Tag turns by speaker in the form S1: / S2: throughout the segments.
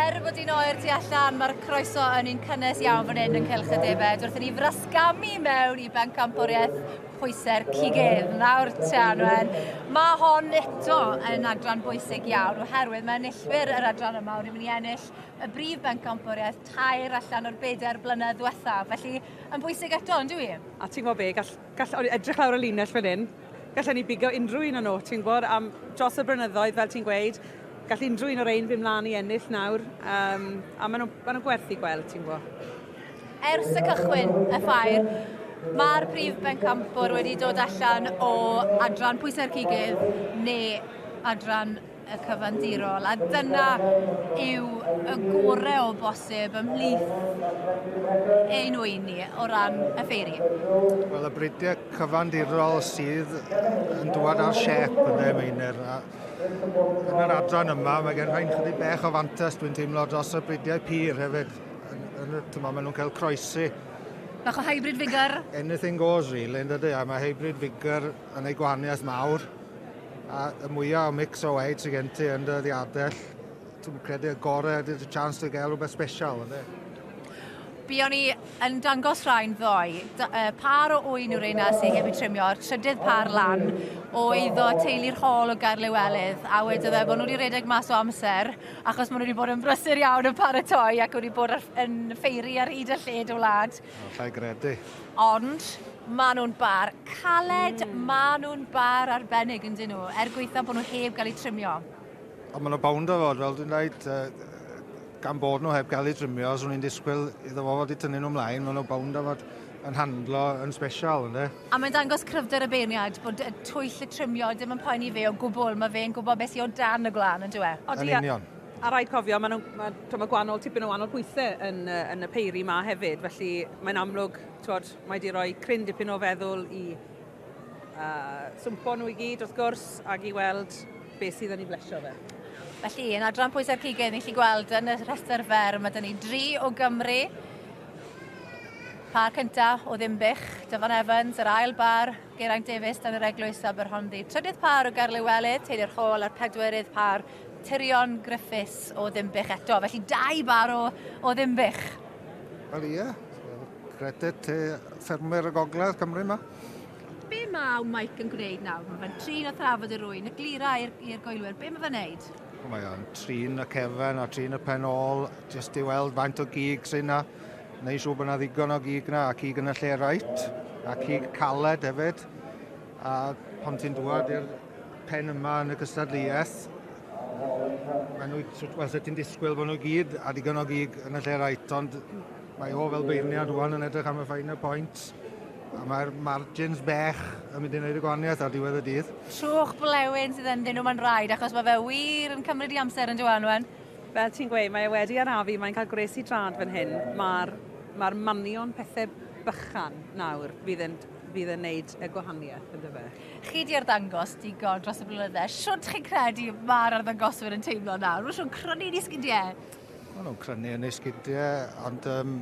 S1: Er bod hi'n oer tu allan, mae'r croeso yn un cynnes iawn fan hyn yn Cylch y Defaid wrth i ni frasgamu mewn i bencampwriaeth pwysau'r cigydd. Nawr te, Anwen, mae hon eto yn adran bwysig iawn oherwydd mae enillwyr yr adran yma wedi mynd i ennill y brif bencampwriaeth tair allan o'r bedair blynedd ddiwetha. Felly, yn bwysig eto, yn dyw i?
S2: A ti'n gwybod be, gall, gall edrych lawr y linell fan hyn, gallen ni bigo unrhyw un o'n nhw, ti'n gwybod, am dros y blynyddoedd, fel ti'n gweud, gall unrhyw un o'r ein fynd mlaen i ennill nawr, um, a maen nhw'n ma nhw gwerth i gweld, ti'n gwybod.
S1: Ers y cychwyn y ffair, mae'r prif bencampwr wedi dod allan o adran pwysau'r cigydd neu adran y cyfandirol, a dyna yw y gorau o bosib ymhlith ein ŵyn ni o ran y ffeiri.
S3: Wel, y bridiau cyfandirol sydd yn dŵad ar siep yn y Meinir. A yn yr adran yma, mae gen rhain chydig bech o fantas dwi'n teimlo dros y bridiau pur hefyd. Yn, yn, tyma, maen nhw'n cael croesi.
S1: Bach o hybrid vigour.
S3: Anything goes, really, yn dydy? A mae hybrid vigour yn ei gwahaniaeth mawr. A y mwyaf o mix o waed sydd gen ti yn dy ddiadell, dwi'n credu y gorau ydy'r chance i gael rhywbeth special, ynddi?
S1: Buon ni yn dangos rhain ddoe. Par o ŵyn yw'r reina sydd heb eu trimio, a'r trydydd par lan o eiddo teulu'r Hall o Gaerliwelydd, a wedodd e bod nhw wedi rhedeg mas o amser, achos maen nhw wedi bod yn brysur iawn yn paratoi ac wedi bod ar, yn ffeiri ar hyd a lled y wlad.
S3: Alla i gredu.
S1: Ond maen nhw'n bar caled, maen nhw'n bar arbennig yn dyn nhw, er gweitha bod nhw heb gael eu trimio.
S3: Ond maen nhw bownd o fod, fel dwi'n dweud, gan bod nhw heb gael eu trimio, swn i'n disgwyl iddo fo fod i tynnu nhw ymlaen, maen nhw bownd o fod yn handlo yn special, ynddo?
S1: A mae'n dangos cryfder y beirniad bod y twyll y trimio ddim yn poeni fe o gwbl, mae fe'n gwybod beth sydd o dan y gwlân, yn dyw e?
S3: Yn union.
S2: A rhaid cofio, maen nhw, ma, ma gwahanol, tipyn o wahanol pwysau yn, yn y peiri ma hefyd, felly mae'n amlwg, twod, mae wedi rhoi cryn dipyn o feddwl i swmpo nhw i gyd, wrth gwrs, ac i weld beth sydd yn ei blesio fe.
S1: Felly, yn adran pwysau'r cigydd, ni'n gallu gweld yn y rhestr fer, mae dyn ni dri o Gymru. Par cyntaf o Ddinbych, Dyfan Evans, yr ail bar, Geraint Davies dan yr Eglwys Aberhonddu. Trydydd par o Gaerliwelydd, Teulu'r Hall, a'r pedwerydd par, Tyrion Griffiths o Ddinbych eto. Felly dau bar o, o Ddinbych.
S3: Wel ie, credit i ffermwyr y Gogledd Cymru yma.
S1: Be mae Mike yn gwneud nawr? Mae fe'n trin a thrafod yr ŵyn, eglura i'r gwylwyr, be mae fe'n neud?
S3: Mae o'n trin y cefen a trin y pen ôl, jyst i weld faint o gig sy'n na. Neu siŵr bod yna ddigon o gig na, a cig yn y lle reit, a cig caled hefyd. A pan ti'n dŵad i'r pen yma yn y cystadleuaeth, maen nhw, wel, sut ti'n disgwyl bod nhw gyd a digon o gig yn y lle reit, ond mae o fel beirniad rwan yn edrych am y finer points, a mae'r margins bech yn mynd i wneud y gwahaniaeth ar diwedd y dydd.
S1: Trwch blewyn sydd ynddyn nhw, mae'n rhaid, achos mae fe wir yn cymryd i amser yn dyw Anwen.
S2: Fel ti'n gweud, mae e wedi arafu, mae'n cael gwres i drad fan hyn. Mae'r mae manion pethau bychan nawr fydd yn, fydd yn neud y gwahaniaeth, yn dyfe?
S1: Chi di arddangos digon dros y blynydde. Shwt chi'n credu mae'r arddangoswyr yn teimlo nawr? Maen nhw'n crynu yn eu sgidiau.
S3: Maen nhw'n crynu yn eu sgidiau, ond um,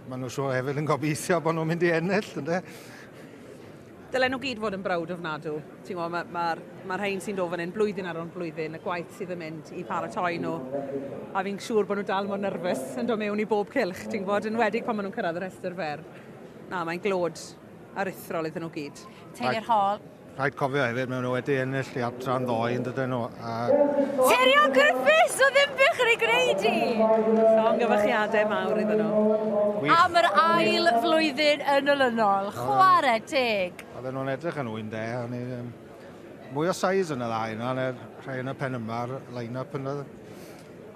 S3: maen nhw'n siŵr hefyd yn gobeithio bod nhw'n mynd i ennill, ynde?
S2: Dylen nhw gyd fod yn browd ofnadw. Ti'n gwybod, mae'r ma, ma, ma rhain sy'n dod fan hyn blwyddyn ar ôl blwyddyn, y gwaith sydd yn mynd i paratoi nhw. A fi'n siŵr bod nhw dal mor nerfus yn dod mewn i bob cylch, ti'n gwybod, yn enwedig pan maen nhw'n cyrraedd y rhestr fer. Na, mae'n glod aruthrol iddyn nhw gyd.
S1: Taylor Hall.
S3: Rhaid cofio hefyd, maen nhw wedi ennill i adran ddoe yn dydyn nhw. A...
S1: Tyrion Griffiths o Ddinbych yn ei gwneud i!
S2: Llongyfarchiadau mawr iddyn nhw.
S3: Gwych.
S1: Am yr ail flwyddyn yn olynol. Chwarae teg.
S3: Oedden nhw'n edrych yn ŵyn de. O'n i, um, mwy o size yn y ddau yna, neu'r rhai yn y pen yma, a'r line-up yn y...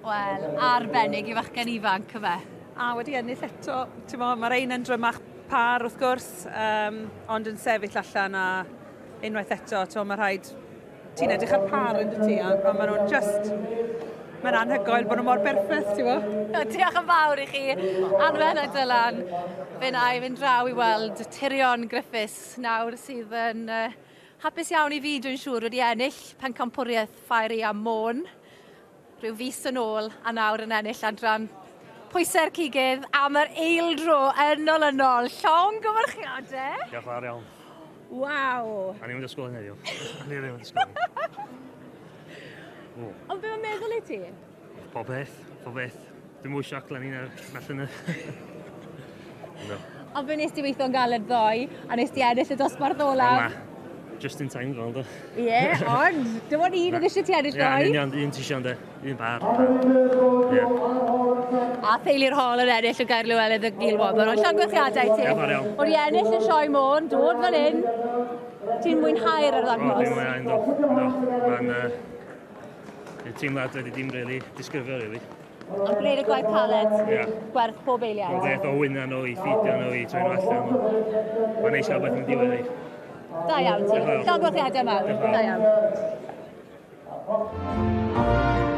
S1: Wel, arbennig i fachgen ifanc, yfe.
S2: A wedi ennill eto, ti'n mo, mae'r ein yn drymach par wrth gwrs, um, ond yn sefyll allan a unwaith eto, ti'n mo, mae rhaid, ti'n edrych ar par yn dy ti, a, a maen nhw'n just, mae'n anhygoel bod nhw mor berffaith, ti'n mo.
S1: Diolch yn fawr i chi, Anwen a Dylan. Fe na i fynd draw i weld Tyrion Griffiths nawr sydd yn uh, hapus iawn i fi, dwi'n siŵr, wedi ennill pencampwriaeth Ffair Aeaf Môn rhyw fis yn ôl a nawr yn ennill adran pwysau'r cigydd am yr eildro yn olynol. Llongyfarchiadau.
S4: Diolch yn fawr iawn.
S1: Waw.
S4: A ni'n mynd ysgol heddiw. A ni ddim yn ysgol.
S1: Ond be mae'n meddwl i ti?
S4: Pob peth. Pob beth. Dwi'n mwy sioc lenni na na llynedd. No.
S1: Ond fe nes di weithio'n galed ddoe, a nes di ennill y dosbarth olaf.
S4: Na. Just in time, fel, do.
S1: Ie, yeah, ond dim ond un oedd eisiau ti ennill
S4: Ie, yn
S1: ddoe.
S4: union, un ti eisiau, ynddo. Un bar. Ie.
S1: A theulu'r hol yn ennill y Gaer Llewelydd y Gilwobr. Ond llongyfarchiadau i ti.
S4: Diolch yn fawr iawn.
S1: O'n i ennill y sioe môn, dod fan hyn. Ti'n mwynhau'r
S4: O,
S1: arddangos.
S4: dwi'n mwynhau, ynddo. Ynddo. Mae'n... Uh, teimlad wedi dim really disgrifio, really.
S1: Ond gwneud y gwaith caled,
S4: Ie.
S1: gwerth pob eiliad.
S4: Mae'n beth o wyna nhw i ffidio nhw i troi nhw allan. Mae'n neis cael beth yn diwedd i.
S1: Da iawn ti.
S4: Diolch yn fawr.
S1: Llongyfarchiadau mawr.
S4: Diolch yn fawr.
S1: Da iawn.